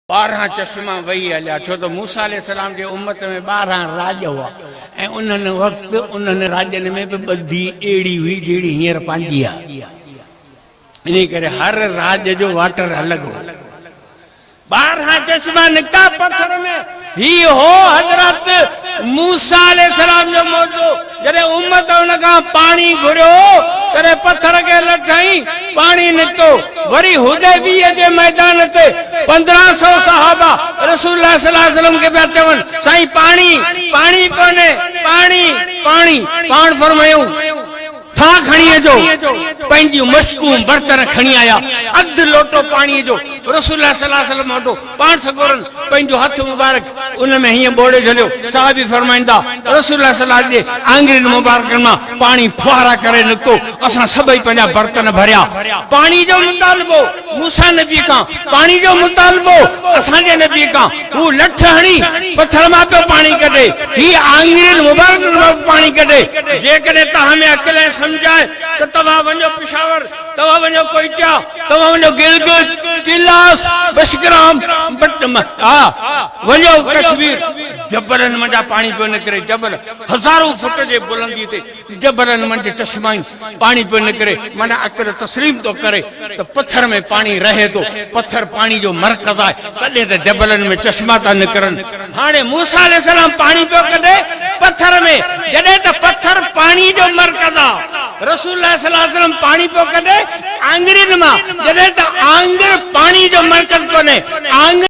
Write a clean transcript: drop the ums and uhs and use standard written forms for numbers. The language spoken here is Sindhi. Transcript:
12 چشما وهي هليا، ڇو ته موسيٰ عليه السلام جي امت ۾ 12 راڄ هئا ۽ انهن وقت انهن راڄن ۾ به ٻڌي اهڙي هئي جهڙي هينئر پنهنجي آهي. انهي ڪري هر راڄ جو واٽر الڳ هو. 12 چشما نڪتا پٿر ۾، هي هو حضرت موسيٰ عليه السلام جو معجزو، جڏهن امت ان کان پاڻي گهريو، تڏهن پٿر کي لٺ هنئي، پاڻي نڪتو. وري حديبيه جي ميدان تي 15 سئو صحابه رسول الله صلي الله عليه وسلم کي پيا چون، سائين پاڻي، پاڻي ڪونهي، پاڻي، پاڻي. پاڻ فرمايائون، ٿان کڻي اچو. پنهنجيون مشڪون برتن کڻي آيا. اڌ لوٽو پاڻيء جو رسول الله صلي الله عليه وسلم وٽ پاڻ سڳورن پنهنجو هٿ مبارڪ ان ۾ هيئن ٻوڙي ڇڏيو. صحابي فرمائن ٿا، رسول الله صلي الله عليه وسلم جي آڱرين مبارڪن مان پاڻي ڦوهارا ڪري نڪتو، اسان سڀئي پنهنجا برتن ڀريا. پاڻي جو مطالبو موسيٰ نبي کان، پاڻي جو مطالبو اسان جي نبي کان، هو لٺ هڻي پٿر مان پيو پاڻي ڪڍي، هي آڱرين مبارڪن مان پيو پاڻي ڪڍي. جيڪڏهن توهان ۾ عقل ۽ سمجهه آهي ته توهان وڃو پشاور، توهان وڃو ڪوئيٽا، توهان وڃو گلگت، چلاس، بشگرام، ها وڃو ڪشمير، جبلن منجهان پاڻي پيو نڪري، جبل هزارون فٽ جي بلندي تي جبلن منجهه چشما آهن، پاڻي پيو نڪري، معنيٰ عقل تسليم ٿو ڪري ته پٿر ۾ پاڻي رهي ٿو، پٿر پاڻي جو مرڪز آهي، تڏهن ته جبلن ۾ چشما ٿا نڪرن. هاڻي موسيٰ عليه السلام پاڻي پيو ڪڍي پٿر ۾، جڏهن ته پٿر پاڻي جو مرڪز آ. رسول الله صلي الله عليه وسلم پاڻي پيو ڪڍي آڱرين مان، جڏهن ته آڱر پاڻي جو مرڪز ڪونهي، آڱر.